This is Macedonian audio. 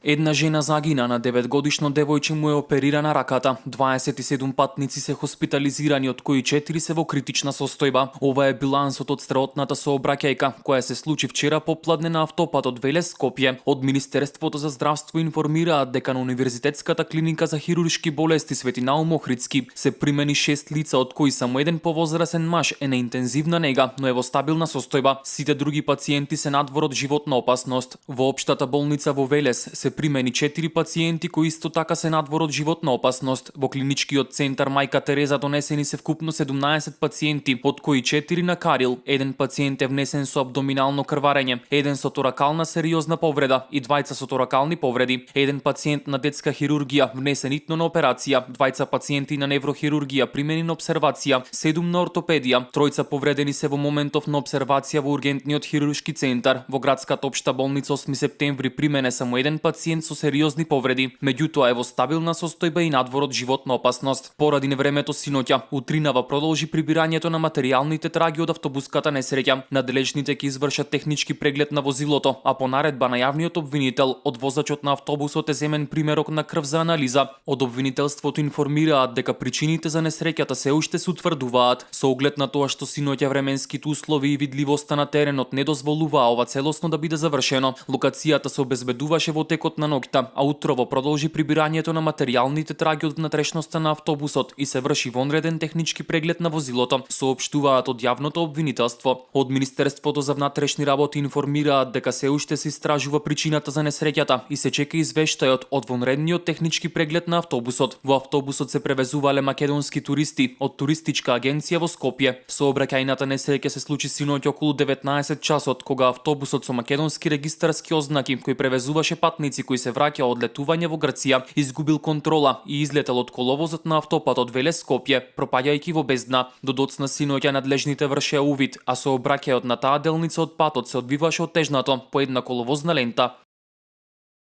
Една жена загина, на 9-годишно девојче му е оперирана раката. 27 патници се хоспитализирани, од кои 4 се во критична состојба. Ова е билансот од страотната сообраќајка, која се случи вчера попладне на автопатот Велес Скопје. Од Министерството за здравство информираат дека на Универзитетската клиника за хируршки болести Свети Наум Охридски се примени 6 лица, од кои само еден повозрасен маж е на интензивна нега, но е во стабилна состојба. Сите други пациенти се надвор од животна опасност. Во општата болница во Велес се примени 4 пациенти кои исто така се надвор од животна опасност. Во клиничкиот центар Мајка Тереза донесени се вкупно 17 пациенти, од кои 4 на карил, еден пациент е внесен со абдоминално крварење, еден со торакална сериозна повреда и двајца со торакални повреди, еден пациент на детска хирургија внесен итно на операција, двајца пациенти на неврохирургија примени на обсервација, 7 на ортопедија, тројца повредени се во моментов на обсервација во ургентниот хируршки центар. Во градската општа болница 8 септември примене само еден пациент со сериозни повреди, меѓутоа е во стабилна состојба и надвор од животна опасност. Поради невремето синоќа, утринава продолжи прибирањето на материјалните траги од автобуската несреќа. Надлежните ќе извршат технички преглед на возилото, а по наредба на јавниот обвинител, од возачот на автобусот е земен примерок на крв за анализа. Од обвинителството информираат дека причините за несреќата се уште се утврдуваат, со оглед на тоа што синоќа временските услови и видливоста на теренот не дозволуваа ова целосно да биде завршено. Локацијата се обезбедуваше во текот на ноќта, а утрово продолжи прибирањето на материјалните траги од внатрешноста на автобусот и се врши вонреден технички преглед на возилото, соопштуваат од јавното обвинителство. Од Министерството за внатрешни работи информираат дека се уште се истражува причината за несреќата и се чека извештајот од вонредниот технички преглед на автобусот. Во автобусот се превезувале македонски туристи од туристичка агенција во Скопје. Сообраќајната несреќа се случи синоќ околу 19 часот, кога автобусот со македонски регистарски ознаки кој превезуваше патници кои се враќа од летување во Грција, изгубил контрола и излетел од коловозот на автопатот Велес Скопје, пропаѓајќи во бездна. До доцна синоќа надлежните вршеа увид, а сообраќајот на таа делница од патот се одвиваше оттежнато по една коловозна лента.